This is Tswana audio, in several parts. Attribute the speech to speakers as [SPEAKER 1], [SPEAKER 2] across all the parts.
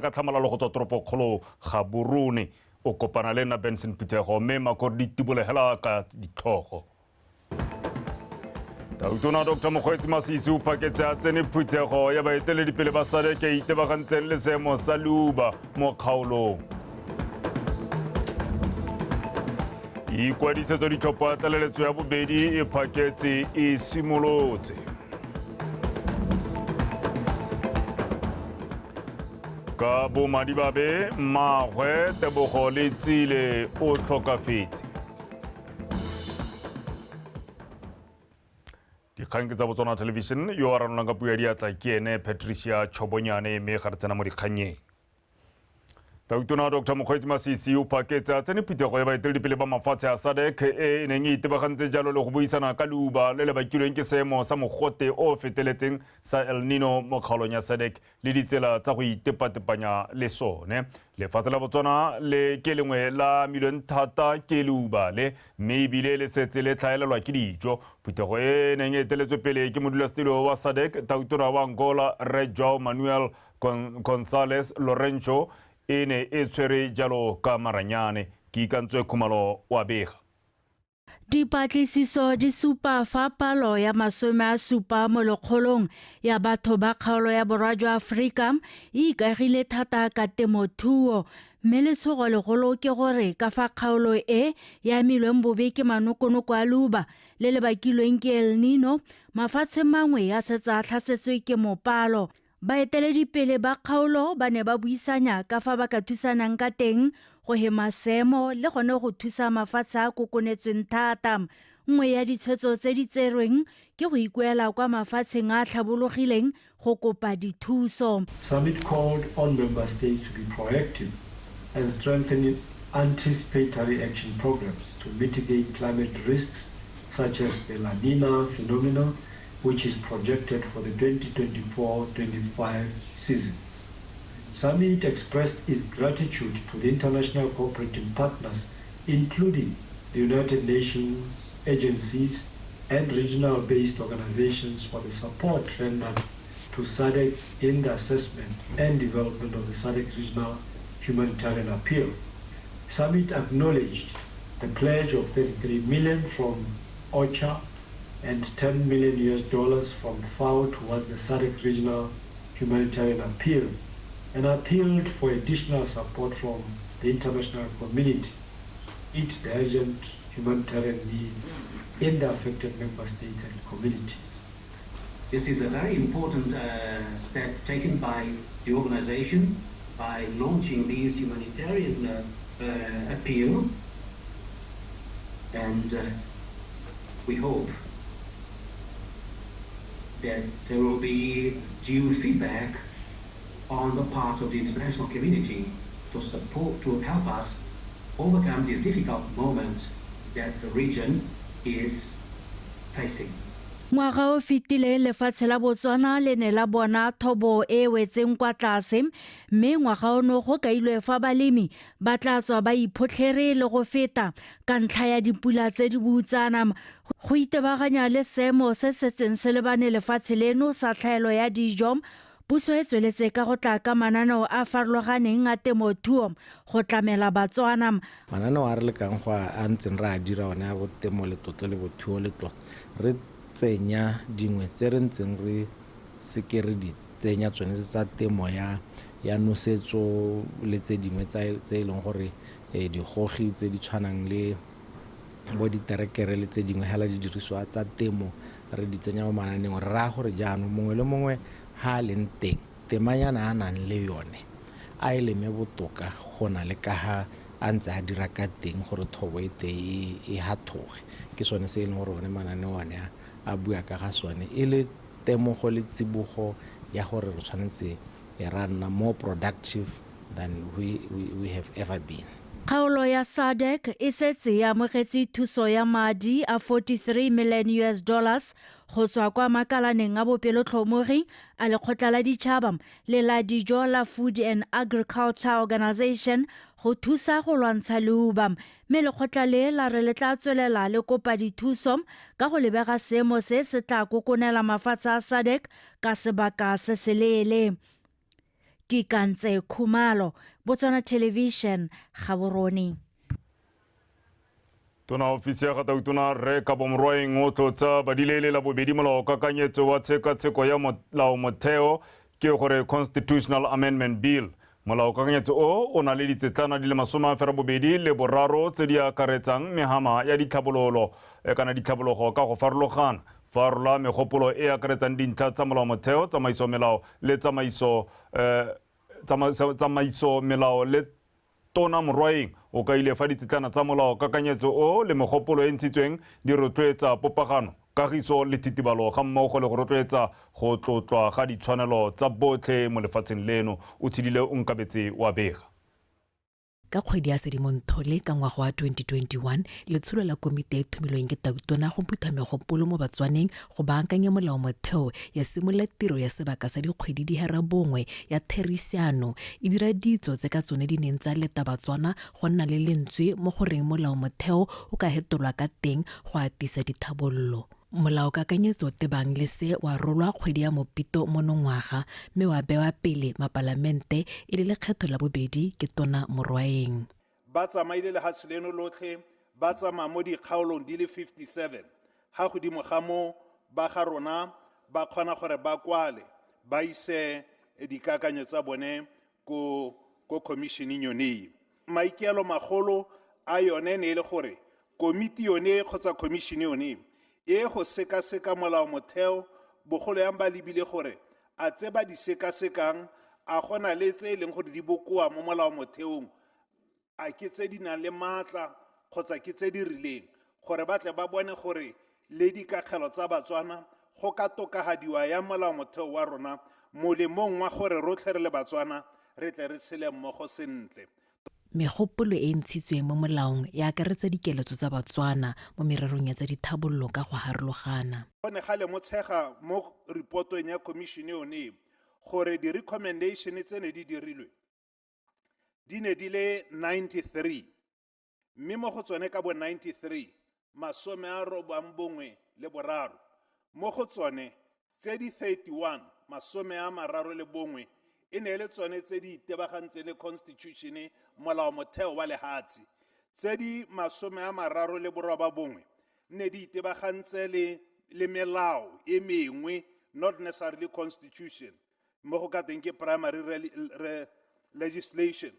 [SPEAKER 1] Ka tlhamalalo go tswa toropokgolo Gaborone o kopana le nna Benson Phuthego mme Makore di tibolegela ka ditlhogo. Tautona Dr Mokgweetsi Masisi o phaketse a tsene phuthego ya baeteledipele ba SADC e itebagantseng le seemo sa leuba mo kgaolong. Ikwadisetso ditlhopho ya tlaleletso ya bobedi e phaketse e simolotse. Ka bomadibabe mmaagwe Tebogo Letsile o tlhokafetse. Dikgang ke tsa Botswana Television, yo a ranolang ka puo ya diatla ke ene Patricia Chobonyane, mme ga re tsena mo dikgannyeng. Tautona Dr Mokgweetsi Masisi o phaketse a tsene phuthego ya baeteledipele ba mafatshe a SADC e e neng e itebagantse jalo le go buisana ka leuba le le bakilweng ke seemo sa mogote o o feteletseng sa El Nino mo kgaolong ya SADC le ditsela tsa go itepatepanya le sone. Lefatshe la Botswana le ke lengwe la amilweng thata ke leuba le, mme ebile le setse le tlhaelelwa ke dijo. Phuthego e e neng e eteletswe pele ke modulasetilo wa SADC, Tautona wa Angola Rre Joao Manuel Gonçalves Lourenço e ne e tshwere jalo ka maranyane. Ke Ikantswe Khumalo wa bega.
[SPEAKER 2] Dipatlisiso di supa fa palo ya 70 mo lekgolong ya batho ba kgaolo ya borwa jwa Aforika e ikaegile thata ka temothuo, mme letshogo legolo ke gore ka fa kgaolo e e amilweng bobe ke manokonoko a leuba le le bakilweng ke El Nino, mafatshe mangwe a setse a tlhasetswe ke mopalo. Baeteledipele ba kgaolo ba ne ba buisanya ka fa ba ka thusanang ka teng go hema seemo le gone go thusa mafatshe a kokonetsweng thata. Nngwe ya ditshwetso tse di tserweng ke go ikuela kwa mafatsheng a a tlhabologileng go kopa dithuso.
[SPEAKER 3] Summit called on member states to be proactive and strengthen anticipatory action programs to mitigate climate risks such as the La Nina phenomenon, which is projected for the 2024-25 season. Summit expressed its gratitude to the international cooperating partners, including the United Nations agencies and regional-based organizations for the support rendered to SADC in the assessment and development of the SADC Regional Humanitarian Appeal. Summit acknowledged the pledge of 33 million from OCHA and 10 million US dollars from FAO towards the SADC Regional Humanitarian Appeal, and appealed for additional support from the international community to meet the urgent humanitarian needs in the affected member states and communities.
[SPEAKER 4] This is a very important step taken by the organization by launching these humanitarian appeal, and we hope that there will be due feedback on the part of the international community to support, to help us overcome this difficult moment that the region is facing.
[SPEAKER 2] Ngwaga o fetileng lefatshe la Botswana le ne la bona thobo e wetseng kwa tlase, mme ngwaga ono go kailwe fa balemi ba tla tswa ba iphotlhere le go feta ka ntlha ya dipula tse di boutsana. Go itebaganya le seemo se setseng se lebane lefatshe leno sa tlhaelo ya dijo, puso e tsweletse ka go tla ka mananeo a farologaneng a temothuo go tlamela Batswana.
[SPEAKER 5] Mananeo a re lekang go a ntseng re a dira one a botemo letlotlo le bothuo letlotlo, re tsenya dingwe tse re ntseng re seke re di tsenya tsone tsa temo ya nosetso le tse dingwe tse e leng gore digogi tse di tshwanang le bo diterekere le tse dingwe hela didiriswa tsa temo re di tsenya mo mananeong. Re raya gore jaanong mongwe le mongwe ha a leng teng temanyana a nang le yone a e leme botoka go na le ka ha a ntse a dira ka teng gore thobo e teng e hathoge. Ke sone se e leng gore one mananeo one a bua ka ga sone e le temogo le tsibogo ya gore re tshwanetse ra nna more productive than we have ever been.
[SPEAKER 2] Kgaolo ya SADC e setse e amogetse thuso ya madi a 43 million US dollars go tswa kwa makalaneng a bopelotlhomogi a lekgotla la ditšhaba le la dijo la Food and Agriculture Organization go thusa go lwantsha leuba, mme lekgotla le la re le tla tswelela le kopa dithuso ka go lebega seemo se se tla kokonela mafatshe a SADC ka sebaka se seleele. Ke Kantse Khumalo, Botswana Television, Gaborone.
[SPEAKER 1] Tona ofisi ya ga Tautona Rre Kabo Morwaeng o tlotsa badile la bobedi molao kakanyetso wa tshekatsheko ya molao motheo ke gore Constitutional Amendment Bill. Molao kakanyetso o na le ditsetlana di le 83 tse di akaretsang mehama ya ditlhabololo kana ditlhabologo ka go farologana. Fa rola megopolo e akaretsang dintlha tsa molao motheo, tsamaiso melao le tsamaiso tsamaiso melao le Tona Morwaeng o kaile fa ditsetlana tsa molao kakanyetso o le megopolo e ntshitsweng di rotloetsa popagano, kagiso le thitibalo ga mmogo le go rotloetsa go tlotlwa ga ditshwanelo tsa botlhe mo lefatsheng leno. O tshedile o nkabetse wa bega.
[SPEAKER 6] Ka kgwedi ya Sedimonthole ka ngwaga wa 2021, letsholo la komiti e thomilweng ke Tautona go phutha megopolo mo Batswaneng go baakanya molao motheo ya simolola tiro ya sebaka sa dikgwedi di 9 ya therisano e dira ditso tse ka tsone di neng tsa leta Batswana go nna le lentswe mo goreng molao motheo o ka hetolwa ka teng go atisa dithabollo. Molao kakanyetso tebang le se wa rolwa kgwedi ya Mopito monongwaga mme wa bewa pele mapalamente e le lekgetho la bobedi ke Tona Morwaeng.
[SPEAKER 7] Ba tsamaile lehatshe leno lotlhe, ba tsamaya mo dikgaolong di le 57. Ga godimo ga mo ba ga rona ba kgona gore ba kwale ba ise dikakanyo tsa bone ko commissioning yone. Maikaelelo magolo a yone ne e le gore komiti yone kgotsa commission yone e go sekaseka molao motheo, bogolo yang ba lebile gore a tse ba di sekasekang a gona le tse e leng gore di bokoa mo molao motheong, a ke tse di nang le maatla kgotsa ke tse di rileng, gore ba tle ba bone gore le dikakgelo tsa Batswana go ka tokagadiwa ya molao motheo wa rona molemong wa gore rotlhe re le Batswana re tle re tshele mmogo sentle.
[SPEAKER 6] Megopolo e ntshitsweng mo molaong e akaretsa dikeletso tsa Batswana mo mererong ya tsa dithabollo ka go harologana.
[SPEAKER 7] Go ne ga lemotshega mo reportong ya commission yone gore di-recommendation tse ne di dirilwe di ne di le 93, mme mo go tsone ka bo 93 93, mo go tsone tse di 31 31 e ne le tsone tse di itebagantseng le constitution molao motheo wa lehatshe, tse di 39 ne di itebagantse le melao e mengwe, not necessarily constitution, mo go ka teng ke primary legislation,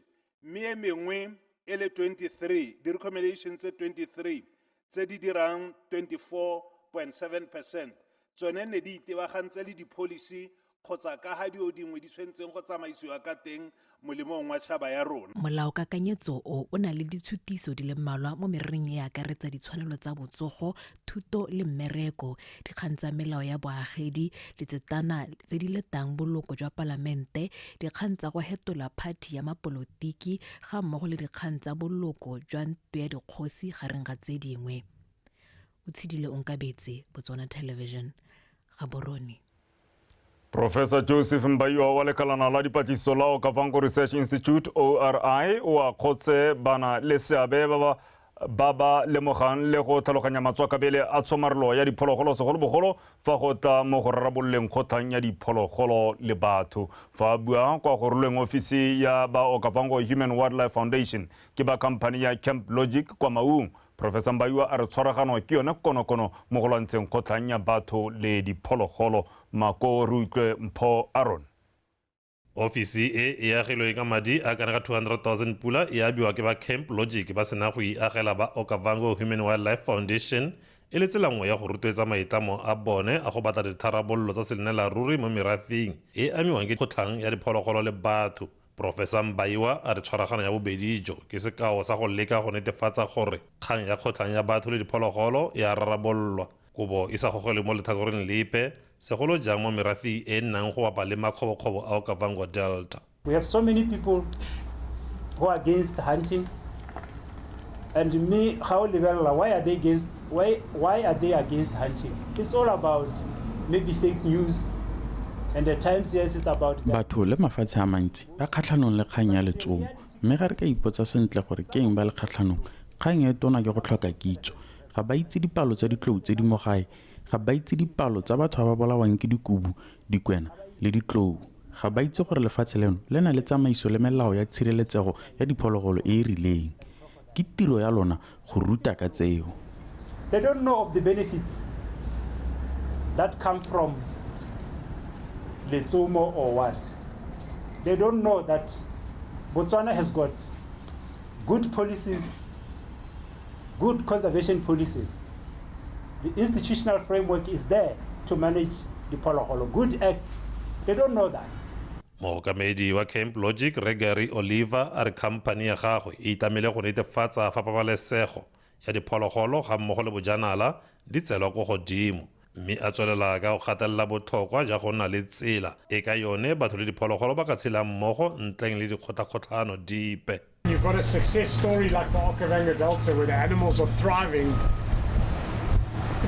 [SPEAKER 7] mme e mengwe e le 23, di-recommendation tse 23 tse di dirang 24.7% tsone ne di itebagantse le di-policy kgotsa ka ga dio dingwe di tshwanetseng go tsamaisiwa ka teng molemong wa tšhaba ya rona.
[SPEAKER 6] Molao kakanyetso o o na le ditshutiso di le mmalwa mo mererong e akaretsa ditshwanelo tsa botsogo, thuto le mmereko, dikgang tsa melao ya boagedi, ditsetana tse di letang boloko jwa palamente, dikgang tsa go hetola phathi ya mapolotiki ga mmogo le dikgang tsa boloko jwa ntlo ya dikgosi gareng ga tse dingwe. O tshedile Onkabetse, Botswana Television, Gaborone.
[SPEAKER 1] Professor Joseph Mbaiwa wa lekalana la dipatlisiso la Okavango Research Institute ORI o akgotse bana le seabe ba ba lemogang le go tlhaloganya matswakabele a tshomarelo ya diphologolo segolobogolo fa go tla mo go rarabololeng kgotlhang ya diphologolo le batho. Fa a bua kwa go roleng ofisi ya ba Okavango Human Wildlife Foundation ke ba company ya Camp Logic kwa Maung, Professor Mbaiwa a re tshwaragano ke yone konokono mo go lwantsheng kgotlhang ya batho le diphologolo. Mako re utlwe Mpho Aaron.
[SPEAKER 8] Ofisi e e agilwe ka madi a kana ka 200,000 pula e abiwa ke ba Camp Logic ba sena go iagela ba Okavango Human Wildlife Foundation e le tsela nngwe ya go rotloetsa maitlamo a bone a go batla ditharabololo tsa selenela ruri mo merafeng e amiwang ke kgotlhang ya diphologolo le batho. Professor Mbaiwa a re tshwaragano ya bobedi jo ke sekao sa go leka go netefatsa gore kgang ya kgotlhang ya batho le diphologolo e a rarabololwa, kobo e sa gogele mo letlhakoreng lepe, segolo jang mo merafe e nnang go bapa le makgobokgobo a Okavango Delta.
[SPEAKER 9] We have so many people who are against hunting, and me, how lebelela, why are they against, why are they against hunting? It's all about maybe fake news. And the times, yes, it's about
[SPEAKER 10] batho le mafatshe a mantsi ba kgatlhanong le kgang ya letsomo, mme ga re ka ipotsa sentle gore ke eng ba le kgatlhanong, kgang e tona ke go tlhoka kitso. Ga ba itse dipalo tsa ditlou tse di mo gae, ga ba itse dipalo tsa batho ba ba bolawang ke dikubu, dikwena le ditlou. Ga ba itse gore lefatshe leno le na le tsamaiso le melao ya tshireletsego ya diphologolo e e rileng. Ke tiro ya lona go ruta ka tseo.
[SPEAKER 9] They don't know of the benefits that come from letsomo or what. They don't know that Botswana has got good policies, good conservation policies. The institutional framework is there to manage the phologolo. Good acts, they don't know that.
[SPEAKER 8] Mookamedi wa Camp Logic Rre Gary Oliver a re khamphane ya gagwe e itlamile go netefatsa fa pabalesego ya diphologolo ga mmogo le bojanala di tselwa ko godimo, mme a tswelela ka go gatelela botlhokwa jwa go nna le tsela e ka yone batho le diphologolo ba ka tshelang mmogo ntleng le dikgotlhakgotlhano dipe.
[SPEAKER 11] You've got a success story like the Okavango Delta where the animals are thriving.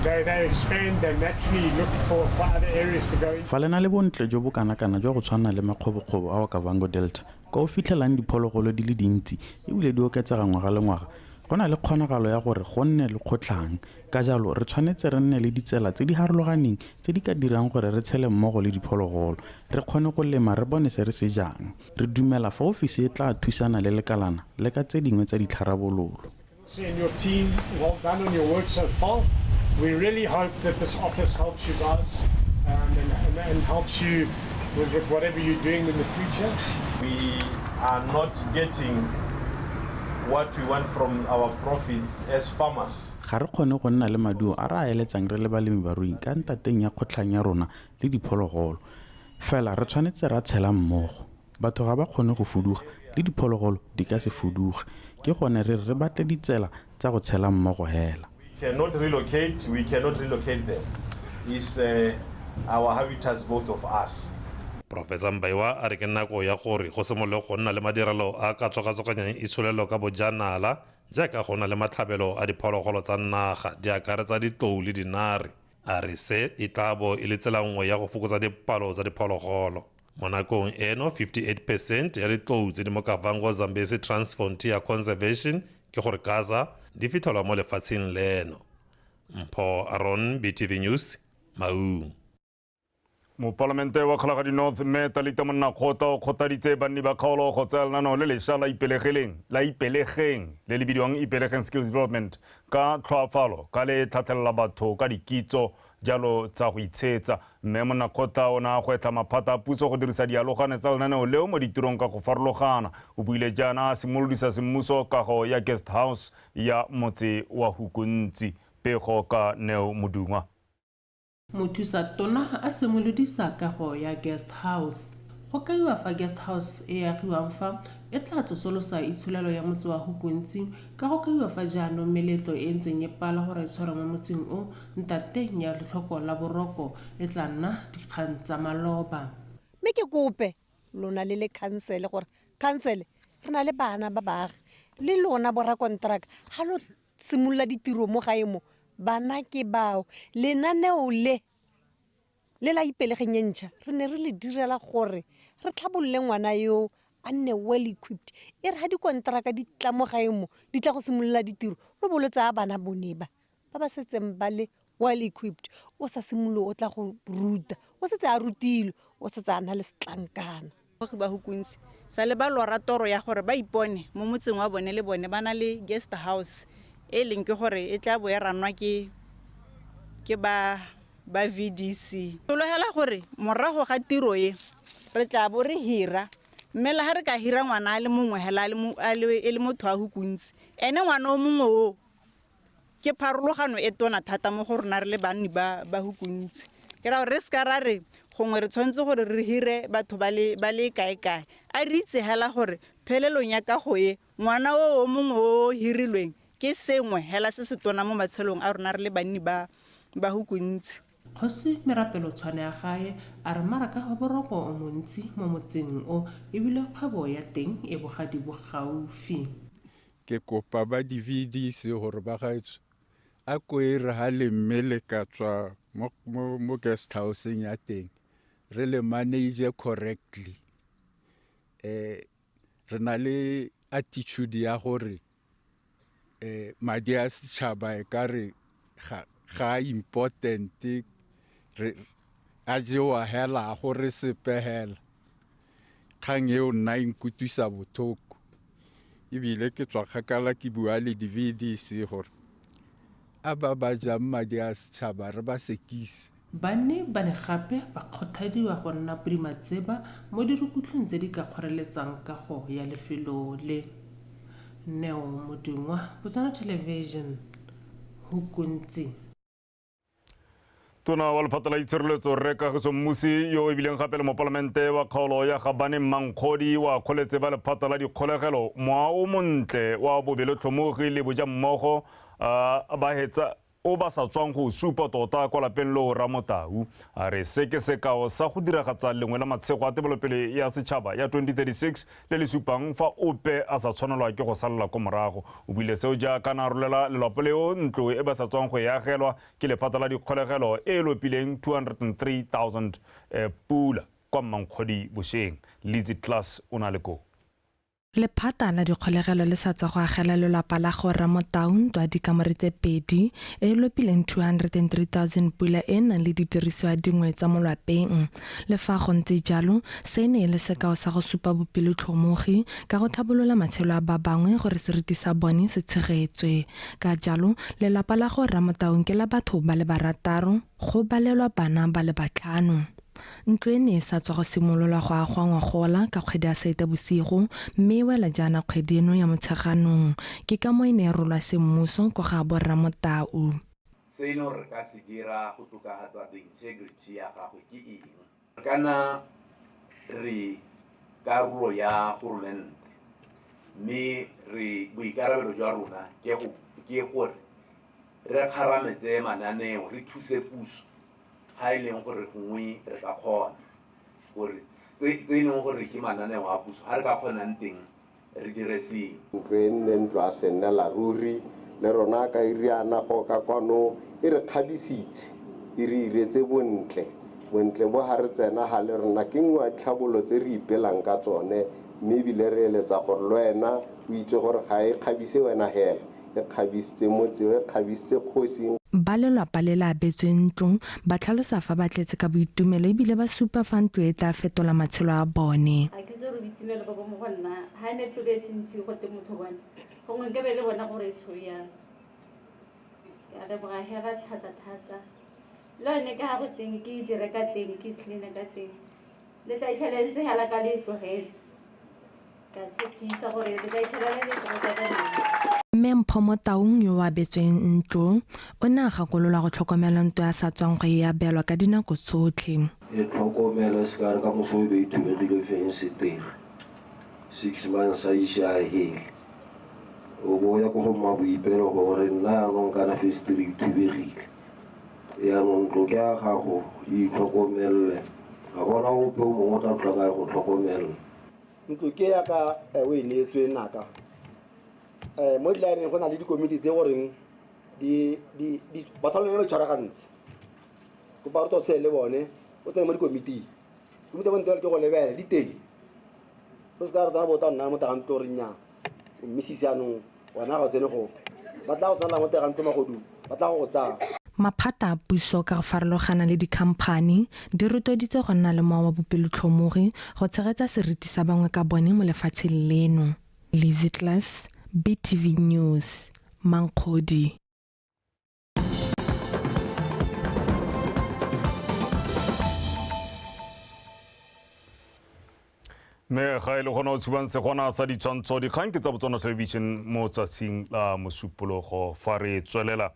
[SPEAKER 11] They expand, they naturally look for other areas to go.
[SPEAKER 10] Fa le na le bontle jo bo kana-kana jwa go tshwana le makgobokgobo a Okavango Delta, kwa o fitlhelang diphologolo di le dintsi ebile di oketsega ngwaga le ngwaga, go na le kgonagalo ya gore go nne le kgotlhang. Ka jalo re tshwanetse re nne le ditsela tse di harologaneng tse di ka dirang gore re tshele mmogo le diphologolo, re kgone go lema re bone se re se jang. Re dumela fa ofisi e tla thusana le lekalana le ka tse dingwe tsa ditlharabololo.
[SPEAKER 11] And your team, well done on your work so far. We really hope that this office helps you guys and helps you with whatever you're doing in the future.
[SPEAKER 12] We are not getting what we want from our profits as farmers.
[SPEAKER 10] Ga re kgone go nna le maduo a re a eletsang re le balemi barui ka ntateng ya kgotlhang ya rona le diphologolo. Fela re tshwanetse ra tshela mmogo. Batho ga ba kgone go fuduga le diphologolo di ka se fuduge. Ke gone re re batle ditsela tsa go tshela mmogo hela.
[SPEAKER 12] Cannot relocate, we cannot relocate them. It's our habitats, both of us.
[SPEAKER 8] Professor Mbaiwa a re ke nako ya gore go simolole go nna le madirelo a ka tswakatswakanyang itsholelo ka bojanala jaaka go na le matlhabelo a diphologolo tsa naga di akaretsa ditlou le dinare. A re se e tla bo e le tsela nngwe ya go fokotsa dipalo tsa diphologolo. Mo nakong eno 58% ya ditlou tse di mo Kavango Zambezi Transfrontier Conservation ke gore Gaza di fitlhelwa mo lefatsheng leno. Mpho Aron, BTV News, Maung.
[SPEAKER 1] Mopalamente wa Kgalagadi North mme Talita Monnakgotla o kgothaditse banni ba kgaolo go tsaya lenaneo le lešwa la Ipelegeng le le bidiwang Ipelegeng Skills Development ka tlhoafalo ka le tlhatlhelela batho ka dikitso jalo tsa go itshetsa. Mme Monnakgotla o ne a gwetlha maphata a puso go dirisa dialogane tsa lenaneo leo mo ditirong ka go farologana. O buile jaana a simolodisa semmuso kago ya guest house ya motse wa Hukuntsi. Pego ka Neo Modungwa.
[SPEAKER 13] Mothusa tona a simolodisa kago ya guest house. Go kaiwa fa guest house e agiwang fa e tla tsosolosa itsholelo ya motse wa Hukuntsi ka go kaiwa fa jaanong meletlo e ntseng e pala gore e tshwarwe mo motseng o ntateng ya letlhoko la boroko e tla nna dikgang tsa maloba.
[SPEAKER 14] Mme ke kope lona le le khansele gore khansele re na le bana ba baagi le lona borakonteraka ga lo simolola ditiro mo gae mo bana ke bao. Lenaneo le la Ipelegeng e ntšha re ne re le direla gore re tlhabolole ngwana yo a nne well equipped. E re ga dikonteraka di tla mo gae mo di tla go simolola ditiro lo bo lo tsaya bana bone ba ba setseng ba le well equipped. O sa simolole o tla go ruta, o setse a rutilwe, o setse a na le setlankana.
[SPEAKER 15] Ba Hukuntsi sa le ba lora toro ya gore ba ipone mo motseng wa bone le bone ba na le guest house e leng ke gore e tla bo e ranwa ke ba VDC. Sologela gore morago ga tiro e re tla bo re hira, mme le ga re ka hira ngwana a le mongwe hela e le motho wa Hukuntsi, ene ngwana o mongwe o ke pharologano e tona thata mo go rona re le banni ba Hukuntsi. Ke ra gore re seka ra re gongwe re tshwanetse gore re hire batho ba le kae-kae, a re itse hela gore phelelong ya kago e ngwana o mongwe o hirilweng ke sengwe hela se se tona mo matshelong a rona re le banni ba Hukuntsi.
[SPEAKER 13] Kgosi Merapelo Tshwane ya gae a re maraka wa boroko o montsi mo motseng o ebile kgwebo ya teng e bogadi bo gaufi.
[SPEAKER 16] Ke kopa ba di-VDC gore ba gaetsho a ko e re ga le mme le ka tswa mo guest houseng ya teng re le manage correctly. Re na le attitude ya gore madi a setšhaba e ka re ga important, re a jewa hela gore sepe hela. Kgang eo nna e nkutlwisa botlhoko, ebile ke tswa kgakala ke bua le di-VDC gore a ba ba jang madi a setšhaba re ba sekise.
[SPEAKER 13] Banni ba ne gape ba kgothadiwa go nna podimatseba mo dirukutlhing tse di ka kgoreletsang kago ya lefelo le. Neo Modungwa, Botswana Television, Hukuntsi.
[SPEAKER 1] Tona wa lephata la itshireletso Rre Kagiso Mmusi, yo e bileng gape le mopalamente wa kgaolo ya Gabane Mankgodi, wa kgoletse ba lephata la dikgolegelo moa o montle wa bobelotlhomogi le bojammogo ba hetsa o ba sa tswang go supa tota kwa lapeng loo Ramotau. A re se ke sekao sa go diragatsa lengwe la matshego a tebelopele ya setšhaba ya 2036 le le supang fa ope a sa tshwanelwa ke go salela ko morago. O buile seo jaaka na rolela lelapa leo ntlo e ba sa tswang go e agelwa ke lephata la dikgolegelo e e lopileng 203,000 pula kwa Mmankgodi bošeng. Lizzy Class o na le koo.
[SPEAKER 17] Lephata la dikgolegelo le sa tswa go agela lelapa la go Ramotau ntlo ya dikamore tse pedi e e lopileng 203,000 pula e e nang le didirisiwa dingwe tsa mo lwapeng. Le fa go ntse jalo, se e ne e le sekao sa go supa bopelotlhomogi ka go tlhabolola matshelo a ba bangwe gore seriti sa bone se tshegetswe. Ka jalo, lelapa la go Ramotaung ke la batho ba le barataro, go balelwa bana ba le batlhano. Ntlo e ne e sa tswa go simololwa go agwa ngwagola ka kgwedi ya Seetebosigo mme e wela jaana kgwedi eno ya Motsheganong. Ke ka moo e ne e rolwa semmuso kwa ga borra Motau.
[SPEAKER 18] Seno re ka se dira go tokafatsa the integrity ya gagwe ke eng? Kana re karolo ya goromente, mme re boikarabelo jwa rona ke gore re kgarametse mananeo, re thuse puso ga e leng gore gongwe re ka kgona gore tse e leng gore ke mananeo a puso ga re ka kgonang teng re dire sengwe.
[SPEAKER 19] Ntlo e nne ntlo a sennela ruri, le rona ka iriana go ka kwano e re kgabisitse, e re iretse bontle. Bontle bo ga re tsena ga le rona ke nngwe ya ditlhabolo tse re ipelang ka tsone, mme ebile re eletsa gore le wena o itse gore ga e kgabise wena hela, e kgabisitse motse, e kgabisitse kgosi.
[SPEAKER 17] Ba lelapa le le abetsweng ntlo ba tlhalosa fa ba tletse ka boitumelo ebile ba supa fa ntlo e tla fetola matshelo a bone.
[SPEAKER 20] A ke itse gore boitumelo bo bo mo go nna ga e ne pelo e ntsi go te motho bone, gongwe nka be le bona gore e tshweu yang. Ke a leboga hela thata-thata. Le yone ka ga go teng ke dire ka teng, ke clean-e ka teng, le tla itlhela ntse hela ka le e tlogetse. Ka tshepisa gore le tla itlhela le le tlogetse ka nna.
[SPEAKER 17] Mme Mpho Motaung yo o abetsweng ntlo o ne a gakololwa go tlhokomela ntlo ya sa tswang go e abelwa ka dinako tsotlhe.
[SPEAKER 21] E tlhokomele se ka re ka moso e be e thubegile fensetere, 6 months a ise a hele, o bo ya ko go mma boipelo gore nna jaanong kana fensetere e thubegile, jaanong ntlo ke ya gago, e itlhokomelele, ga gona ope o mongwe o tla tlang a go tlhokomelela.
[SPEAKER 22] Ntlo ke ya ka o e neetswe naka. Mo dilaeneng go na le dikomiti tse goreng batho ba lone ba tshwaragantse. Kopa re tose le bone, o tsene mo dikomiting. Komiti tsa bone ke go lebelela di teng. O se ka re tsena bota nna mo teng ga ntlo re nnyaa, o mmisisi jaanong wena ga o tsene gope. Ba tla go tsenela mo teng ga ntlo magodu, ba tla go go tsaya.
[SPEAKER 17] Maphata a puso ka go farologana le dikhamphani di rotloeditswe go nna le mowa wa bopelotlhomogi go tshegetsa seriti sa bangwe ka bone mo lefatsheng leno. Lizzy Class, BTV News, Mankgodi.
[SPEAKER 1] Mme ga e le gona o tshubang segona sa ditshwantsho dikgang ke tsa Botswana Television mo tsatsing la Mosupologo. Fa re tswelela,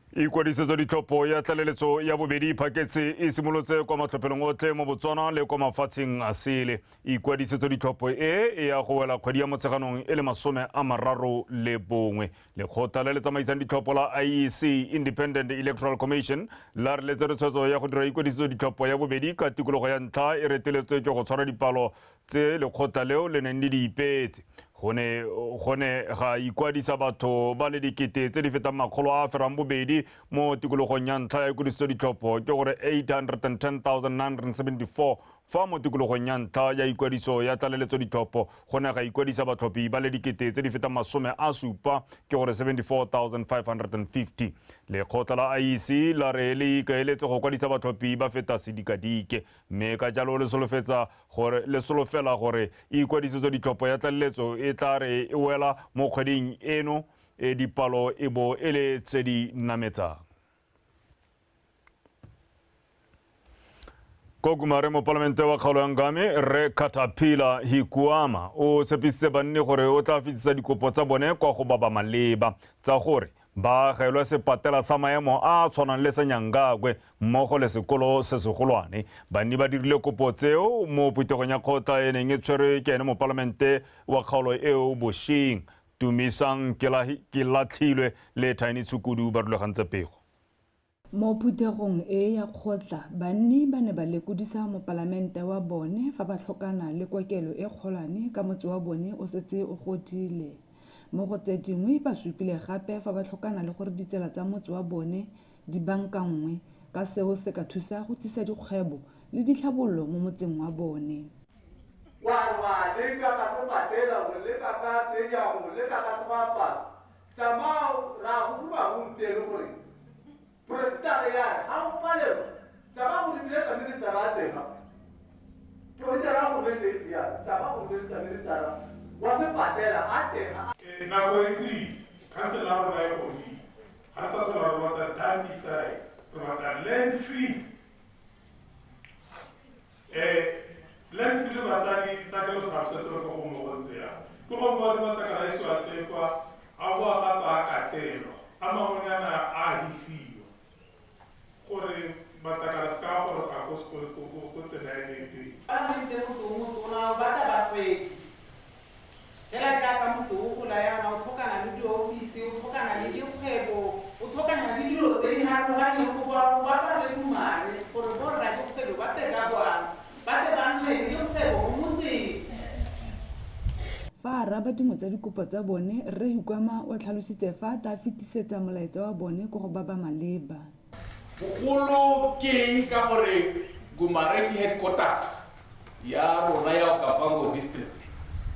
[SPEAKER 1] ikwadisetso ditlhopho ya tlaleletso ya bobedi phaketse e simolotse kwa matlhophelong otlhe mo Botswana le kwa mafatsheng a sele. Ikwadisetso ditlhopho e e ya go wela kgwedi ya Motsheganong e le 31. Lekgotla le le tsamaisang ditlhopho la IEC, Independent Electoral Commission, la re letse tshwetso ya go dira ikwadisetso ditlhopho ya bobedi ka tikologo ya ntlha e reteletswe ke go tshwara dipalo tse lekgotla leo le neng le di ipeetse. Go ne ga ikwadisa batho ba le dikete tse di fetang 802 mo tikologong ya ntlha ya ikwadisetso ditlhopho, ke gore 810,974 Fa mo tikologong ya ntlha ya ikwadiso ya tlaleletso ditlhopho go ne ga ikwadisa batlhophi ba le 7 7,000 ke gore 74,550. Lekgotla la IEC la re le ikaeletse go kwadisa batlhophi ba feta sedikadike, mme ka jalo le solofela gore ikwadisetso ditlhopho ya tlaleletso e tla re e wela mo kgweding eno e dipalo e bo e le tse di nametsang. Ko Gumare mopalamente wa kgaolo ya Ngami Rre Caterpillar Hikuama o tshepisitse banni gore o tla fetisa dikopo tsa bone kwa go ba ba maleba tsa gore ba agelwe sepatela sa maemo a a tshwanang le sa Nyangakwe mmogo le sekolo se segolwane. Banni ba dirile kopo tseo mo phuthegong ya kgotla e neng e tshwerwe ke ene mopalamente wa kgaolo eo bošeng. Tumisang Kelatlhilwe le Tiny Tshukudu ba rulagantse pego.
[SPEAKER 3] Mo phuthegong e ya kgotla banni ba ne ba lekodisa mopalamente wa bone fa ba tlhokana le kokelo e kgolwane ka motse wa bone o setse o godile. Mo go tse dingwe ba supile gape fa ba tlhokana le gore ditsela tsa motse wa bone di bankanngwe ka seo se ka thusa go tsisa dikgwebo le ditlhabololo mo motseng wa bone.
[SPEAKER 4] Wa leka ka sepatela, o leka ka stadium, o leka ka sebapalo. Tsamao ra go bua gompieno gore President ya re ga o palelwa tsamaya go biletsa minister a teng. President ya go bentse ya tsamaya go biletsa minister wa sepatela a teng.
[SPEAKER 23] Nako e ntsi council la rona e godile. Ga re sa tlhola re batla dumpy site, re batla landfill. Landfill le batsadi ta ke lo tlhalosetse gore ke go mo go ntse yang. Ke go mo re matlakala a isiwa teng kwa a boa gape a katelwa, a mangwenyana a hisiwa. Gore matlakala se ka goroga ko tsela e leng teng.
[SPEAKER 24] Palamente motse o motona o batla bagwebi. Fela jaaka motse o gola yana o tlhokana le diofisi, o tlhokana le dikgwebo, o tlhokana le dilo tse di harologaneng go batla tse dumane gore borra dikgwebo ba tle ka kwano, ba tle ba nne le dikgwebo mo motseng.
[SPEAKER 3] Fa a araba dingwe tsa dikopo tsa bone, Rre Hikuama o tlhalositse fa a tla fetisetsa molaetsa wa bone ko go ba ba maleba.
[SPEAKER 25] Bogolo ke eng ka gore Gumare ke headquarters ya rona ya Okavango district.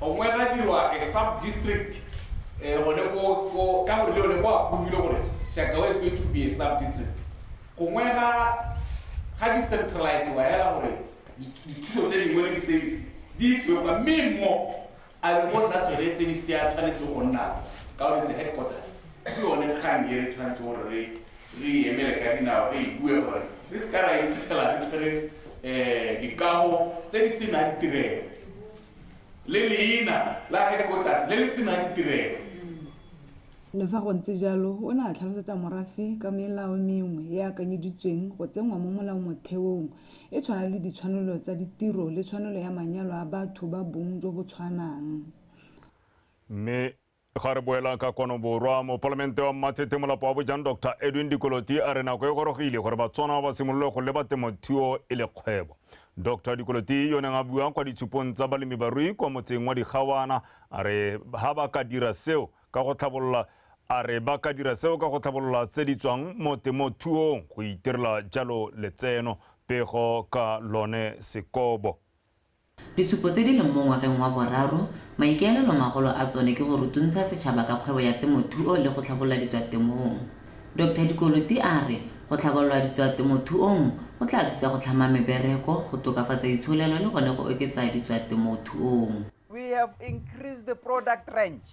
[SPEAKER 25] Gongwe ga dirwa a sub district gone ko ka gore le yone go approvile gore Shakawe is going to be a sub district. Gongwe ga decentralize wa hela gore dithuso tse dingwe le di-service di isiwe kwa, mme mo a be go nna tsone tse di sia tshwanetse go nna ka gore se headquarters. Ke yone kgang e re tshwanetse gore re emele ka dinao re e bue gore re se ka ra iphitlhela re tshwere dikago tse di senang ditirelo le leina la headquarters le le senang ditirelo.
[SPEAKER 3] Le fa go ntse jalo, o ne a tlhalosetsa morafe ka melao mengwe e akanyeditsweng go tsenngwa mo molaomotheong e tshwana le ditshwanelo tsa ditiro le tshwanelo ya manyalo a batho ba bong jo bo tshwanang.
[SPEAKER 1] Mme ga re boela ka kwano borwa, mopalamente wa Mmathethe Molapo wa Bojang Dr Edwin Dikoloti a re nako e gorogile gore Batswana ba simolole go leba temothuo e le kgwebo. Dr Dikoloti yo neng a bua kwa ditshupong tsa balemibarui kwa motseng wa Digawana a re ha ba ka dira seo ka go tlhabolola a re ba ka dira seo ka go tlhabolola tse di tswang mo temothuong go itirela jalo letseno. Pego ka lone Sekobo.
[SPEAKER 26] Ditshupo tse di leng mo ngwageng wa boraro, maikaelelo magolo a tsone ke go rutuntsha setšhaba ka kgwebo ya temothuo le go tlhabolola ditswatemong. Dr Dikoloti a re go tlhabolola ditswatemothuong go tla thusa go tlhama mebereko, go tokafatsa itsholelo le gone go oketsa ditswatemothuong.
[SPEAKER 27] We have increased the product range.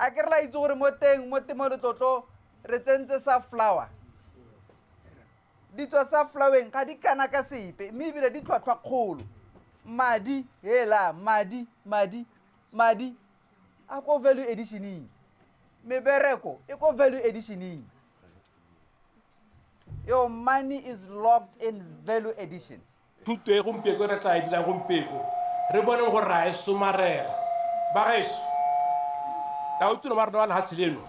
[SPEAKER 27] A ke re la itse gore mo teng mo temoletlotlo re tsentse safflower. Ditswa saffloweng ga di kana ka sepe mme ebile di tlhwatlhwa kgolo. Madi hela madi madi madi a ko value additioning. Mebereko e ko value additioning. Your money is locked in value addition.
[SPEAKER 28] Thuto e gompieno re tla e dirang gompieno re boneng gore ra e somarela. Bagaetsho, Tautona wa rona wa lefatshe leno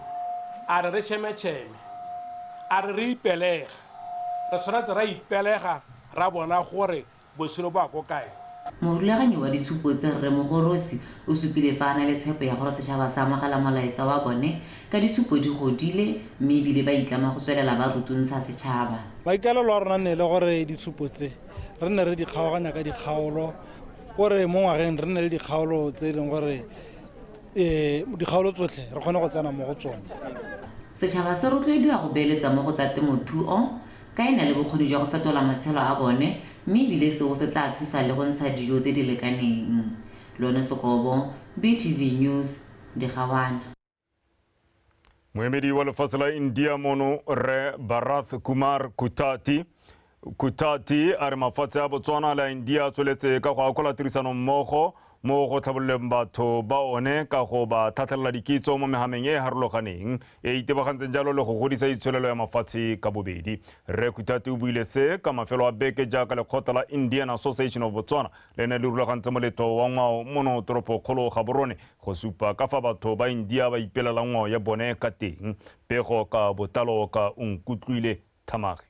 [SPEAKER 28] a re re tšhemetšheme, a re re ipelega. Re tshwanetse ra ipelega ra bona gore botshelo bo a ko kae.
[SPEAKER 26] Morulaganyi wa ditshupo tse Rre Mogorosi o supile fa a na le tshepo ya gore setšhaba se amogela molaetsa wa bone ka ditshupo di godile mme ebile ba itlama go tswelela ba rutuntsha setšhaba.
[SPEAKER 2] Maikaelelo a rona ne le gore ditshupo tse re nne re di kgaoganya ka dikgaolo, gore mo ngwageng re nne le dikgaolo tse e leng gore dikgaolo tsotlhe re kgone go tsena mo go tsone.
[SPEAKER 26] Setšhaba se rotloediwa go beeletsa mo go tsa temothuo ka e na le bokgoni jwa go fetola matshelo a bone mme ebile seo se tla thusa le go ntsha dijo tse di lekaneng. Lone Sekobo, BTV News, Digawana.
[SPEAKER 1] Moemedi wa lefatshe la India mono Rre Bharath Kumar Kutati a re mafatshe a Botswana le a India a tsweletse ka go akola tirisanommogo mo go tlhabololeng batho ba one ka go ba tlhatlhelela dikitso mo mehameng e e harologaneng e itebagantseng jalo le go godisa itsholelo ya mafatshe ka bobedi. Rre Kutati o buile se ka mafelo a beke jaaka lekgotla la Indian Association of Botswana le ne le rulagantse moletlo wa ngwao mono toropokgolo Gaborone go supa ka fa batho ba India ba ipelelang ngwao ya bone ka teng. Pego ka botlalo ka Onkutlwile Thamage.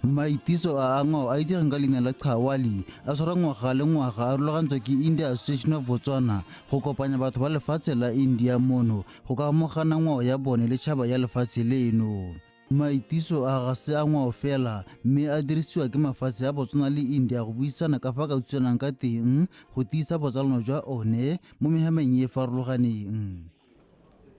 [SPEAKER 5] Maitiso a ngwao a itsegeng ka leina la Qawwali a tshwara ngwaga le ngwaga a rulagantswe ke India Association of Botswana go kopanya batho ba lefatshe la India mono go ka amogana ngwao ya bone le tšhaba ya lefatshe leno. Maitiso a ga se a ngwao fela mme a dirisiwa ke mafatshe a Botswana le India go buisana ka fa ka thusanang ka teng go tiisa botsalano jwa one mo mehameng e e farologaneng.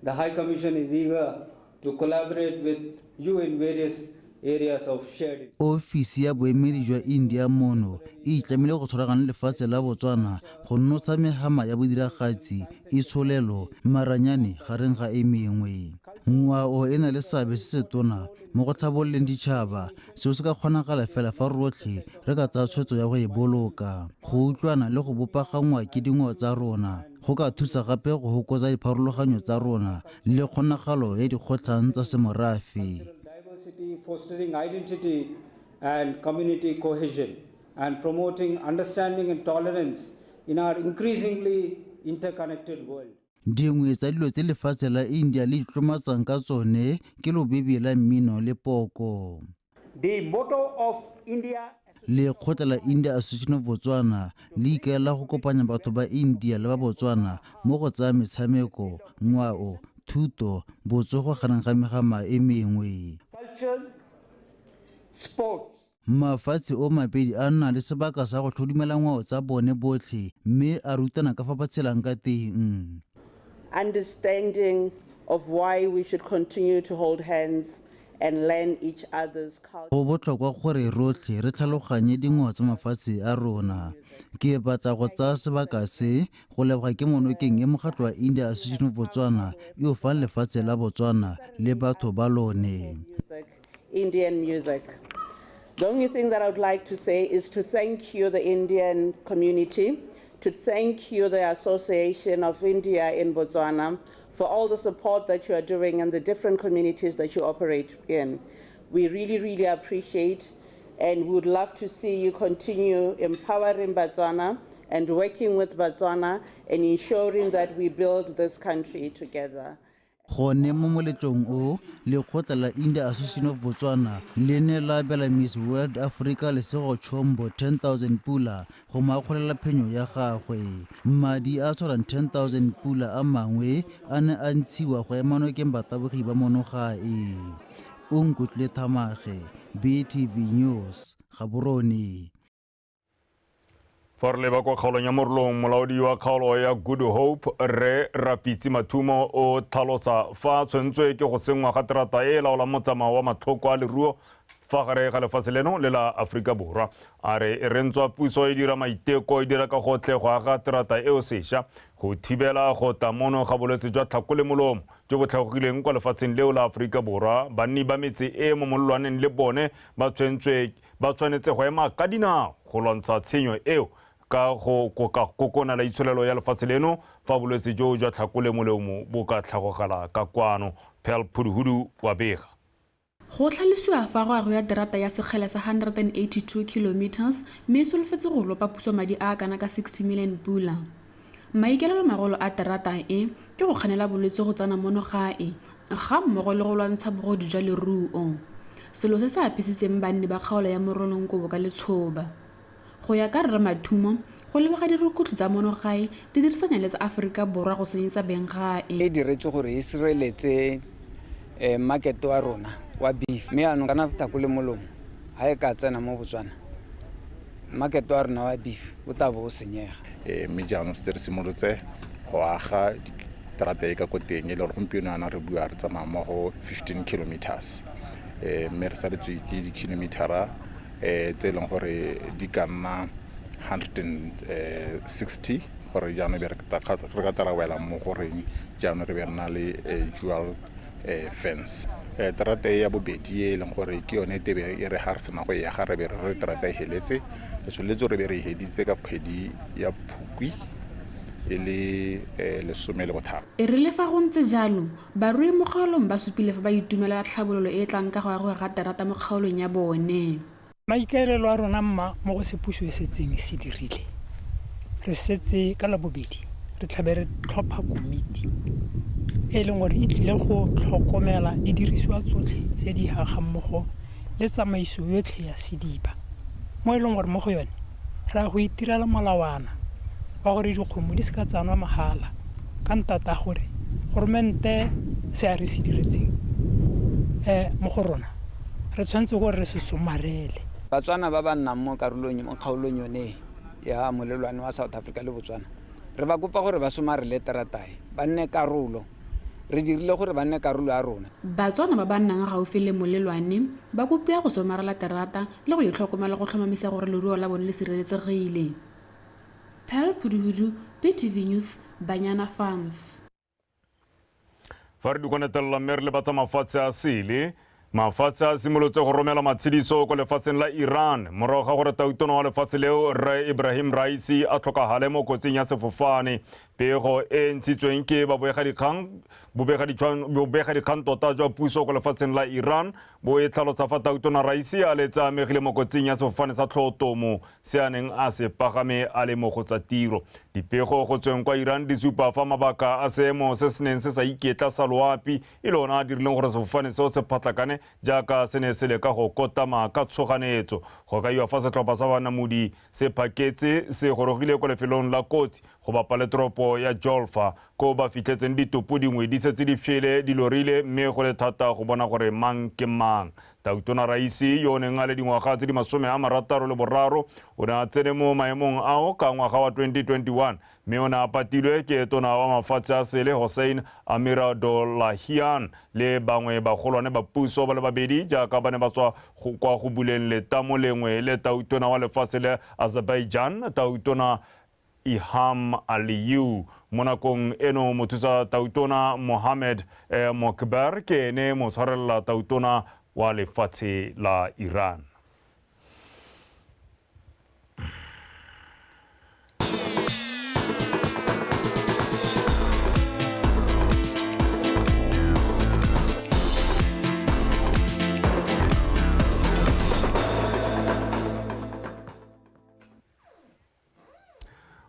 [SPEAKER 6] The High Commission is eager to collaborate with you in various areas of shared.
[SPEAKER 5] Ofisi ya boemedi jwa India mono e itlamile go tshwaragana le lefatshe la Botswana go nosa mehama ya bodiragatsi, itsholelo, maranyane gareng ga e mengwe. Ngwao e na le seabe se se tona mo go tlhabololeng ditšhaba, seo se ka kgonagala fela fa rotlhe re ka tsaya tshwetso ya go e boloka. Go utlwana le go bopagangwa ke dingwao tsa rona go ka thusa gape go fokotsa dipharologanyo tsa rona le kgonagalo ya dikgotlhang tsa semorafe.
[SPEAKER 6] Fostering identity and community cohesion and promoting understanding and tolerance in our increasingly interconnected world.
[SPEAKER 5] Dingwe tsa dilo tse lefatshe la India le itlomatsang ka tsone ke lobebe la mmino le poko.
[SPEAKER 6] The motto of India.
[SPEAKER 5] Lekgotla la India Association of Botswana le ikaelela go kopanya batho ba India le ba Botswana mo go tsa metshameko, ngwao, thuto, botsogo gareng ga megama e mengwe. Mafatshe o mabedi a nna le sebaka sa go tlhodumela ngwao tsa bone botlhe mme a rutana ka fa ba tshelang ka teng.
[SPEAKER 7] Understanding of why we should continue to hold hands and learn each other's culture.
[SPEAKER 5] Go botlhokwa gore rotlhe re tlhaloganye dingwao tsa mafatshe a rona. Ke batla go tsaya sebaka se go leboga ke monokeng e mokgatlho wa India Association of Botswana e o fang lefatshe la Botswana le batho ba lone.
[SPEAKER 7] Indian music. The only thing that I would like to say is to thank you, the Indian community, to thank you, the Association of India in Botswana, for all the support that you are doing in the different communities that you operate in. We really, really appreciate and would love to see you continue empowering Botswana and working with Botswana and ensuring that we build this country together.
[SPEAKER 5] Gone mo moletlong o, lekgotla la India Association of Botswana le ne la abela Miss World Africa Lesego Chombo 10,000 pula go mo akgolela phenyo ya gagwe. Madi a tshwarang 10,000 pula a mangwe a ne a ntshiwa go ema nokeng batabogi ba monogae. Onkutlwile Thamage, BTV News, Gaborone.
[SPEAKER 1] Fa re leba kwa kgaolong ya Morolong, molaodi wa kgaolo ya Good Hope Rre Rapitsi Mathumo o tlhalosa fa a tshwentswe ke go senngwa ga terata e e laolang motsamao wa matlhoko a leruo fa gare ga lefatshe leno le la Aforika Borwa. A re e rentswa puso e dira maiteko e dira ka gotlhe go aga terata eo sešwa go thibela go tla mono ga bolwetse jwa tlhako le molomo jo bo tlhagogileng kwa lefatsheng leo la Aforika Borwa. Banni ba metse e mo molelwaneng le bone ba tshwanetse go ema ka dinao go lwantsha tshenyo eo ka go kokona la itsholelo ya lefatshe leno fa bolwetse jo jwa tlhako le molomo bo ka tlhagogela ka kwano. Pearl Phuduhudu wa bega.
[SPEAKER 9] Go tlhalosiwa fa go agiwa terata ya sekgele sa 182 kilometers mme e solofetse go lopa puso madi a a kana ka 60 million pula. Maikaelelo magolo a terata e ke go kganela bolwetse go tsena mono gae ga mmogo le go lwantsha bogodu jwa leruo. Selo se se apesitseng banni ba kgaolo ya Morolong kobo ka letshoba. Go ya ka Rre Mathumo, go lebega dirukutlhi tsa mono gae di dirisanya le tsa Aforika Borwa go senyetsa beng gae.
[SPEAKER 8] E diretswe gore e sireletse market wa rona wa beef, mme yaanong kana tako le molomo ga e ka tsena mo Botswana, market wa rona wa beef o tla bo o senyega.
[SPEAKER 10] Mme jaanong setse re simolotse go aga terata e ka ko teng, e le gore gompieno yana re bua re tsamaya mo go 15 kilometers, mme re saletswe ke di-kilometera tse e leng gore di ka nna 160 gore jaanong be re ka tara wela mo goreng jaanong re be re na le dual fence. Terata e ya bobedi e leng gore ke yone tebe e re ga re sena go e aga re be re terata e heletse, re tsholetse re be re e heditse ka kgwedi ya Phukwi e le 13.
[SPEAKER 9] E rile fa go ntse jalo, barui mo kgaolong ba supile fa ba itumelela tlhabololo e e tlang ka go agiwa ga terata mo kgaolong ya bone.
[SPEAKER 11] Maikaelelo a rona mma mo go se puso e setseng e se dirile, re setse ka Labobedi re tlabe re tlhopha komiti e leng gore e tlile go tlhokomela didirisiwa tsotlhe tse di agang mmogo le tsamaiso yotlhe ya sediba, mo e leng gore mo go yone re a go itirela molawana wa gore dikgomo di seka tsa nwa mahala ka ntata gore goromente se a re se diretseng mo go rona re tshwanetse gore re se somarele.
[SPEAKER 8] Batswana ba ba nnang mo karolong mo kgaolong yone ya molelwane wa South Africa le Botswana, re ba kopa gore ba somarele terata e, ba nne karolo. Re dirile gore ba nne karolo ya rona.
[SPEAKER 9] Batswana ba ba nnang gaufi le molelwane ba kopiwa go somarela terata le go itlhokomela go tlhomamisa gore leruo la bone le sireletsegile. Pearl Phuduhudu, BTV News, Banyana Farms.
[SPEAKER 1] Fa re dikonetelela mme re le batsa mafatshe a sele, mafatshe a simolotse go romela matshediso ko lefatsheng la Iran morago ga gore tautona wa lefatshe leo Rre Ibrahim Raisi a tlhokagale mo kotsing ya sefofane. Pego e ntshitsweng ke bobegadikgang tota jwa puso ko lefatsheng la Iran bo e tlhalosa fa tautona Raisi a letse a amegile mo kotsing ya sefofane sa tlhotomo se a neng a se pagame a le mo go tsa tiro. Dipego go tsweng kwa Iran di supa fa mabaka a seemo se se neng se sa iketla sa loapi e le ona a dirileng gore sefofane seo se phatlakane jaaka se ne se leka go kotama ka tshoganetso. Go kaiwa fa setlhopha sa banamodi se phaketse se gorogile kwa lefelong la kotsi go bapa le toropo ya Jolfa ko ba fitlhetseng ditopo dingwe di setse di fele di lorile mme go le thata go bona gore mang ke mang. Tautona Raisi yo o neng a le dingwaga tse di 63 o ne a tsene mo maemong ao ka ngwaga wa 2021 mme o ne a patilwe ke tona wa mafatshe a sele Hossein Amirabdollahian le bangwe bagolwane ba puso ba le babedi jaaka ba ne ba tswa kwa go buleng letamo lengwe le tautona wa lefatshe le Azerbaijan tautona Ilham Aliyev. Mo nakong eno mothusa tautona Mohamed Mokhber ke ene motshwarelela tautona wa lefatshe la Iran.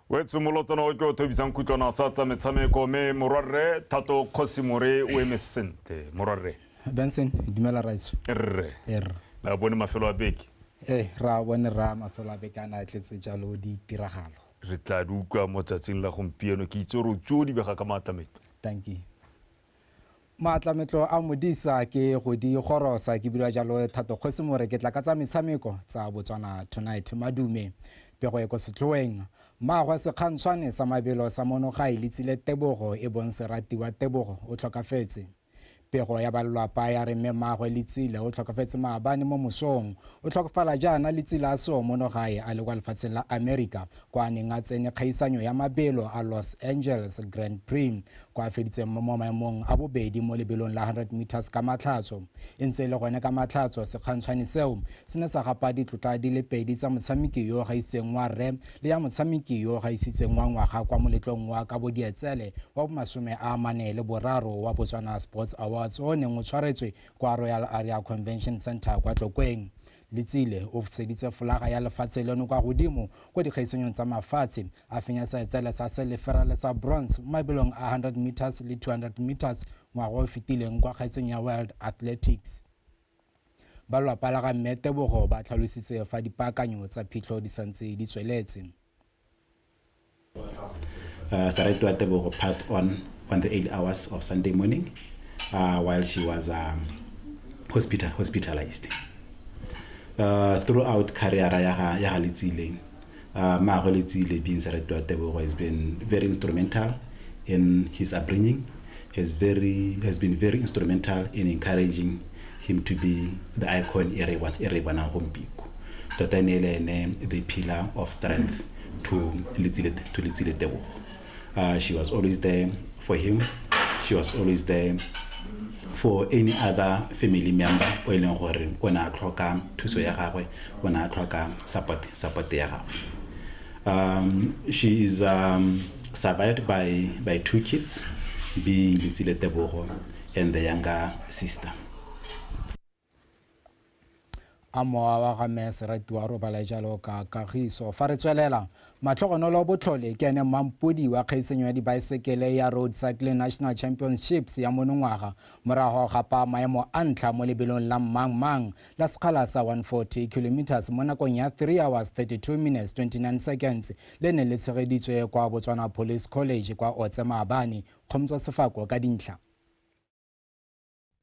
[SPEAKER 1] Wetso molotsana o ke o thobisang kutlwana sa tsa metshameko mme morwarre Thato Kgosimore o eme sentle. Morwarre
[SPEAKER 12] Benson, dumela raiso.
[SPEAKER 1] Rre. La bone mafelo a beke.
[SPEAKER 12] Ra bone ra mafelo a beke a na tletse jalo ditiragalo.
[SPEAKER 1] Re tla di utlwa mo tsatsing la gompieno, ke itse gore o tso di bega ka maatlametlo.
[SPEAKER 12] Thank you. Maatlametlo a modisa ke go di gorosa ke bua jalo Thato Kgosimore ke tla ka tsa metshameko tsa Botswana Tonight. Madume pego e ko setlhoeng maagwe sekgantshwane sa mabelo sa monogae Letsile Tebogo e bong Seratiwa Tebogo o tlhokafetse. Pego ya balelwapa ya re mme mmaagwe Letsile o tlhokafetse maabane mo mosong. O tlhokafala jaana Letsile a seo monogae a le kwa lefatsheng la America kwa a neng a tsene kgaisanyo ya mabelo a Los Angeles Grand Prix kwa a feditseng mo maemong a bobedi mo lebelong la 100 meters ka matlhatso. E ntse e le gone ka matlhatso sekgantshwane seo se ne sa gapa ditlotla di le pedi tsa motshameki yo gaiseng wa rre le ya motshameki yo gaisitseng wa ngwaga kwa moletlong wa Kabodietsele wa 43 wa Botswana Sports Awards o neng o tshwaretswe kwa Royal Area Convention Center kwa Tlokweng. Letsile o fseditse folaga ya lefatshe leno kwa godimo kwa dikgaisanyong tsa mafatshe a fenya seetsele sa selefera le sa bronze mo mabelong a 100 meters le 200 meters ngwaga o fetileng kwa kgaisong ya World Athletics. Ba lelapa la ga mme Tebogo ba tlhalositse fa dipaakanyo tsa phitlho di santse di tsweletse.
[SPEAKER 13] Seratiwa Tebogo passed on the early hours of Sunday morning while she was hospitalized. Throughout career ya ga Letsile, Mmaagwe Letsile being Seratiwa Tebogo has been very instrumental in his upbringing, has been very instrumental in encouraging him to be the icon e re bonang gompieno. Tota ne le ene the pillar of strength to Letsile Tebogo. She was always there for him. She was always there for any other family member o e leng gore o ne a tlhoka thuso ya gagwe, o ne a tlhoka support ya gagwe. She is survived by two kids, being Letsile Tebogo and the younger sister.
[SPEAKER 12] A mowa wa ga mme Seratiwa robala jalo ka kagiso. Fa re tswelela, Matlhogonolo Botlhole ke ene mampodi wa kgaisanyo ya dibaesekele ya Road Cycling National Championships ya monongwaga morago gapa maemo a ntlha mo lebelong la Mang-Mang la sekgala sa 140 km mo nakong ya 3 hours 32 minutes 29 seconds le ne le tshegeditswe kwa Botswana Police College kwa Otse maabane. Kgomotso Sefako ka dintlha.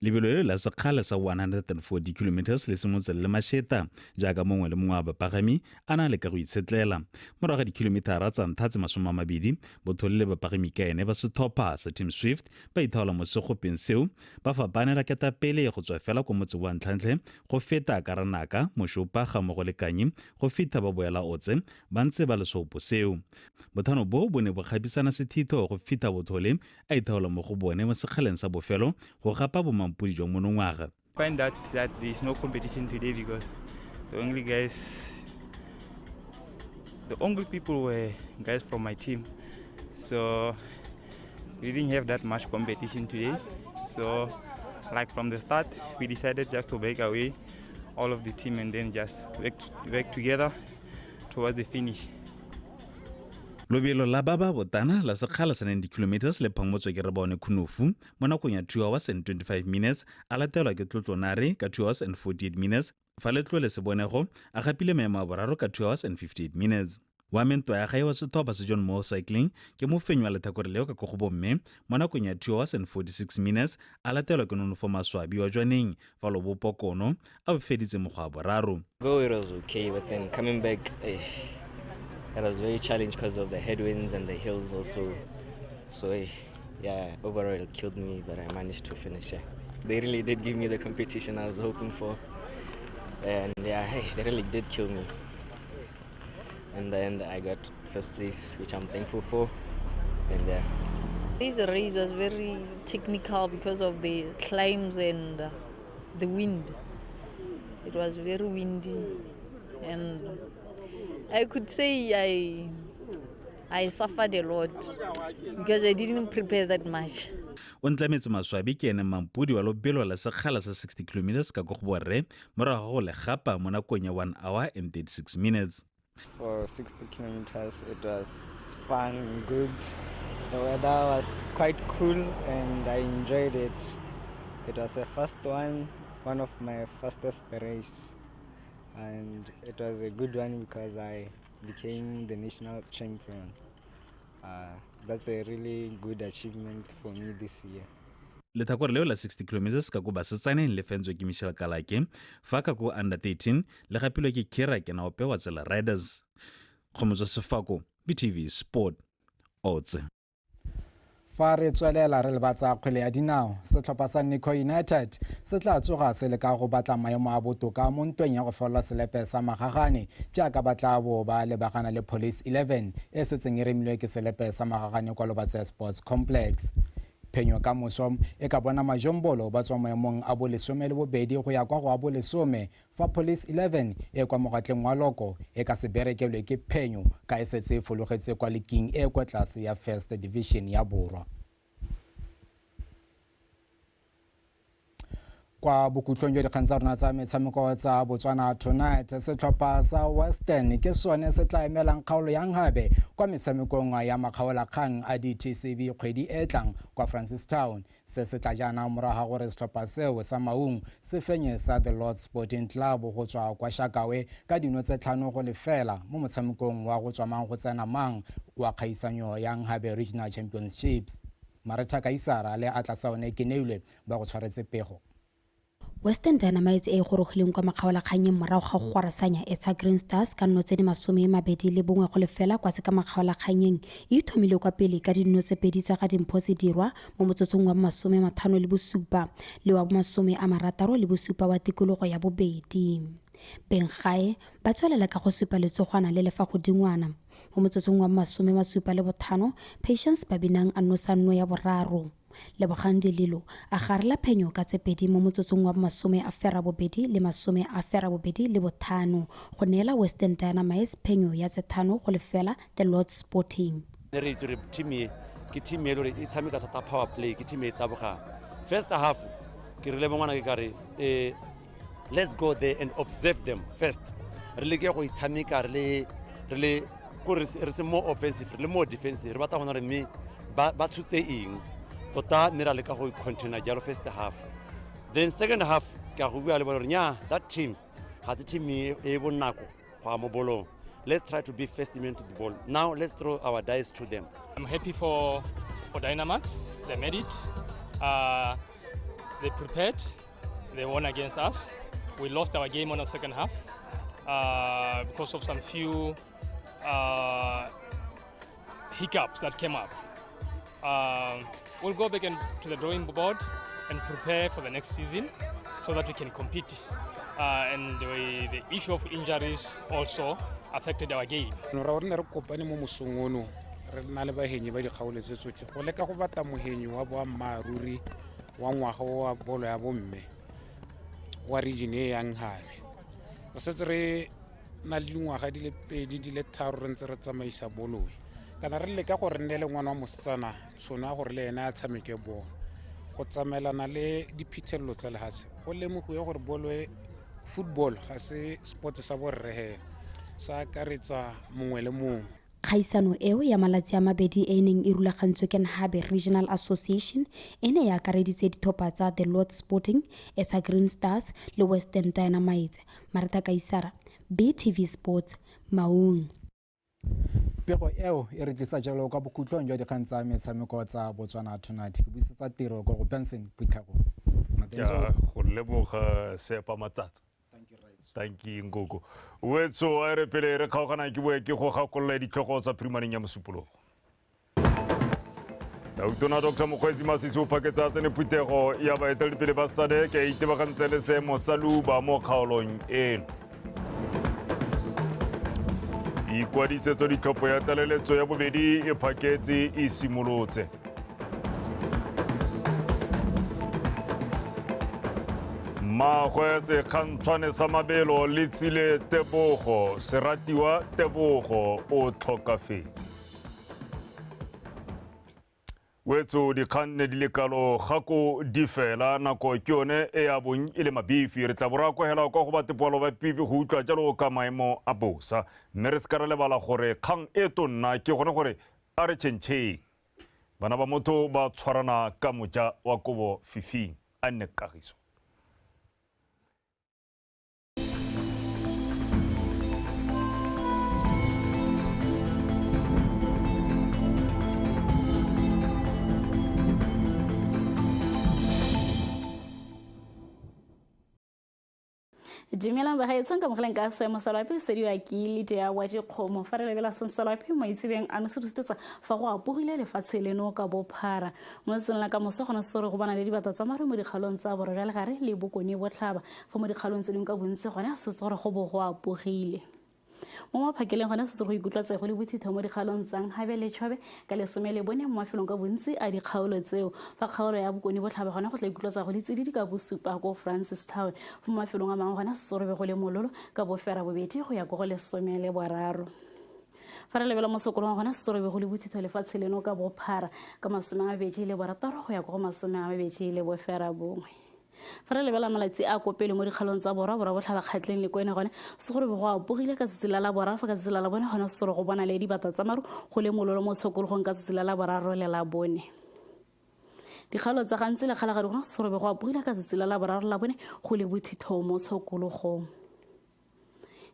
[SPEAKER 14] Lebelo le la sekgala sa 140 km le semotse le masheta jaaka mongwe le mongwe wa bapagami a na le ka go itshetlela. Morago ga dikilometara tsa ntlha tse 20, Bothole le bapagami ka ene ba setlhopha sa Team Swift ba ithaola mo segopeng seo, ba fapanela ketapele go tswa fela ko motse wa Ntlhantlhe go feta Karanaka, Moshopa ga mmogo le Kanye go fitlha ba boela Otse ba ntse ba le seopo seo. Bothano bo bo ne bo kgapisana sethitho go fitlha Bothole a ithaola mo go bone mo sekgaleng sa bofelo go gapa bomampodi.
[SPEAKER 15] Find out that there is no competition today because the only people were guys from my team, so we didn't have that much competition today. So like from the start, we decided just to break away all of the team and then just work together towards the finish.
[SPEAKER 14] Lobelo la ba ba botana la sekgala sa 90 km le phamotswe ke Rebone Khunofu mo nakong ya 2 hours and 25 minutes, a latelwa ke Tlotlonare ka 2 hours and 48 minutes, fa Letlole Sebonego a gapile maemo a boraro ka 2 hours and 58 minutes. Wa mentwa ya gae wa setlhopha sa John Moore Cycling ke mofenyi wa lethakore leo ka go bomme mo nakong ya 2 hours and 46 minutes, a latelwa ke Nonofo Maswabi wa Jwaneng fa Lobopo Kono a feditse mokgwa wa boraro.
[SPEAKER 16] Go, it was okay, but then coming back, it was very challenging because of the headwinds and the hills also. So yeah, overall it killed me, but I managed to finish. Yeah. They really did give me the competition I was hoping for. And yeah, they really did kill me. In the end, I got first place, which I'm thankful for. And yeah.
[SPEAKER 18] This race was very technical because of the climbs and the wind. It was very windy, and I could say I suffered a lot because I didn't prepare that much.
[SPEAKER 14] O ntlametse Maswabi ke ene mampodi wa lobelo la sekgala sa 60 km ka go borre morago go le gapa mo nakong ya 1 hour and 36 minutes.
[SPEAKER 19] For 60 kilometers, it was fun, good. The weather was quite cool and I enjoyed it. It was the first one of my fastest race. And it was a good one because I became the national champion. That's a really good achievement for me this year.
[SPEAKER 14] Lethakore leo la 60 km ka ko basetsaneng le fentswe ke Michelle Kalake, fa ka ko under 13 le gapilwe ke Kira Kenaope wa Tsela Riders. Kgomotso Sefako, BTV Sport, Otse.
[SPEAKER 12] Fa re tswelela re lebatsa kgwele ya dinao, setlhopha sa Nico United se tla tsoga se leka go batla maemo a botoka mo ntweng ya go falola selepe sa magagane jaaka ba tla bo ba lebagana le Police 11 e setseng e remilwe ke selepe sa magagane kwa Lobatse Sports Complex. Phenyo ka moso e ka bona majombolo ba tswa maemong a bo 12 go ya kwa go a bo 10 fa Police 11 e kwa mogatleng wa loko e ka se berekelwe ke phenyo ka e setse e fologetse kwa leking e kwa tlase ya First Division ya Borwa. Kwa bokhutlong jwa dikgang tsa rona tsa metshameko tsa Botswana Tonight, setlhopha sa Western ke sone se tla emelang kgaolo ya Nhabe kwa metshamekong ya makgaolakgang a DTCB kgwedi e tlang kwa Francistown. Se se tla jaana morago ga gore setlhopha seo sa Maung se fenye sa The Lords Sporting Club go tswa kwa Shakawe ka dino tse 5-0 mo motshamekong wa go tswa mang go tsena mang wa kgaisanyo ya Nhabe Regional Championships. Maretha Kaisara le Atlasaone Keneilwe ba go tshwaretse pego.
[SPEAKER 4] Western Dynamites e gorogileng kwa makgaolakganyeng morago ga go gwarasanya Etsa Green Stars ka nno tse di 21-0 kwa seka makgaolakganyeng e ithomile kwa pele ka dinno tse 2 tsa ga Dimpho Sedirwa mo motsotsong wa 57 le wa 67 wa tikologo ya bobedi. Benggae ba tswelela ka go supa letsogwana le le fa godingwana mo motsotsong wa 75 Patience Babinang a nosa nno ya boraro. Lebogang Dililo a garela phenyo ka tse 2 mo motsotsong wa 82 le 85 go neela Western Dynamites phenyo ya tse 5-0 The Lords Sporting.
[SPEAKER 17] Re itse re team e ke team e lore e tshameka thata power play, ke team e tabogang. First half ke rile bongwana ke ka re let's go there and observe them first. Re leke go itshameka re le ko re se more offensive, re le more defensive, re batla go bona re mme ba tshutse eng. Tota mme ra leka go container jalo first half. Then second half ka go bua le bona nya that team ga se team e bonako go a mo bolong. Let's try to be first man to the ball. Now let's throw our dice to them.
[SPEAKER 20] I'm happy for Dynamax. They made it. They prepared. They won against us. We lost our game on the second half because of some few hiccups that came up. We'll go back to the drawing board and prepare for the next season so that we can compete. And the issue of injuries also affected our game.
[SPEAKER 21] Re ne re kopane mo mosong ono re na le bahenyi ba dikgaolo tse tsotlhe go leka go batla mohenyi wa boammaaruri wa ngwaga wa bolo ya bomme wa region e ya Nhabe. Re setse re na le dingwaga di le 2 di le 3 re ntse re tsamaisa bolo e. Kana re leka gore nne le ngwana wa mosetsana tšhono ya gore le ene a tshameke bolo go tsamaelana le diphitlhelelo tsa lehatshe. Go lemogiwe gore bolo e football ga se sport sa borre hela, sa akaretsa mongwe le mongwe.
[SPEAKER 4] Kgaisano eo ya malatsi a mabedi e neng e rulagantswe ke Nhabe Regional Association e ne ya akareditse ditlhopha tsa The Lords Sporting, Etsa Green Stars le Western Dynamites. Martha Kaisara, BTV Sports, Maung.
[SPEAKER 12] Pego eo e re tlisa jalo kwa bokhutlong jwa dikgang tsa metshameko tsa Botswana Tonight. Ke buisetsa tiro ko go Benson Phuthego.
[SPEAKER 1] Ja, go leboga Sepa Matsatsa. Thank you Nkoko. Wetso a re pele re kgaogana ke boe ke go gakolola ditlhogo tsa phirimaneng ya mosupologo. Tautona Dr. Mokgweetsi Masisi o phaketsa tsene phuthego ya baeteledipele ba SADC e itebagantse le seemo sa leuba mo kgaolong eno. Ikwadisetso ditlhopho ya tlaleletso ya bobedi e phaketse e simolotse. Mmagwe sekgantshwane sa mabelo Letsile Tebogo, Seratiwa Tebogo o tlhokafetse. Wetso dikgang ne di le kalo gako di fela nako ke yone e ya bong e le mabifi. Re tla bo re akohela kwa go batepolo ba pipi go utlwa jalo ka maemo a bosa, mme re se ka re lebala gore kgang e tonna ke gone gore a re tšhentšheng. Bana ba motho ba tshwarana ka moja wa kobo fifing a nne kagiso.
[SPEAKER 22] Dumelang bagaetsong ka mogeleng ka seemo sa loapi sediwa ke Lydia wa dikgomo. Fa re lebela seemo sa loapi maitsebeng ano se re supetsa fa go apogile lefatshe leno ka bophara. Mo letsatsing la ka moso gone se re go bona le dibata tsa maru mo dikgaolong tsa borwa jwa legare le bokone botlhaba. Fa mo dikgaolong tse dingwe ka bontsi gone a setse gore go bo go apogile. Mo maphakeleng gone setse go ikutlwa tsego le bothitho mo dikgaolong tsa Nhabe le Chobe ka 14 mo mafelong ka bontsi a dikgaolo tseo. Fa kgaolo ya bokone botlhaba gone go tla ikutlwa tsa go le tsididi ka bosupa ko Francistown. Fa mo mafelong a mangwe gone setse go be go le mololo ka 8 go ya ko go 13. Fa re lebela mo sekolong gone setse go be go le bothitho lefatshe leno ka bophara ka 26 go ya ko go 29. Fa re lebela malatsi a kopele mo dikgalong tsa borwa, borwa botlhaba, Kgatleng le Kwena gone segore go apogile ka tsatsi la laboraro, fa ka tsatsi la labone gone sesore go bona le dibata tsa maru, go le mololo mo tshokologong ka tsatsi la laboraro le labone. Dikgalo tsa Gantsi le Kgalagadi gone sesore go apogile ka tsatsi la laboraro labone, go le bothitho mo tshokologong.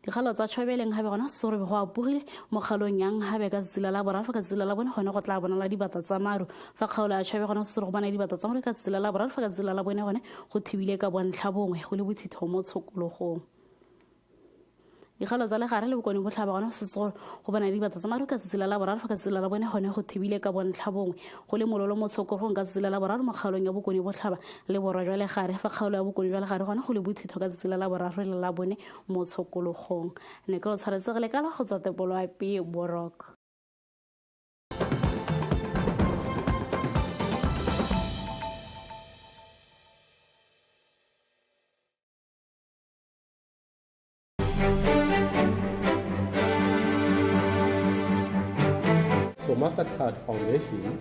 [SPEAKER 22] Dikgalo tsa Tšhobeleng gabe gona sesore go apogile mo kgaolong yang gabe ka tsatsi la laboraro, fa ka tsatsi la labone gone go tla bonala dibata tsa maru. Fa kgaolo ya Tšhobe gona sesore go bona dibata tsa maru ka tsatsi la laboraro, fa ka tsatsi la labone gone go thibile ka bontlha bongwe, go le bothitho mo tshokologong. Dikgalo tsa Legare le Bokone Botlhaba gona sesore go bona dibata tsa maru ka tsatsi la laboraro, fa ka tsatsi la labone gone go thibile ka bontlha bongwe, go le mololo mo tshokologong ka tsatsi la laboraro mo kgaolong ya Bokone Botlhaba le Borwa jwa Legare. Fa kgaolo ya Bokone jwa Legare gone go le bothitho ka tsatsi la laboraro le labone mo tshokologong. Ne ke lo tshwaretsegile ka la go tsa tepoloapi Borok.
[SPEAKER 2] So Mastercard Foundation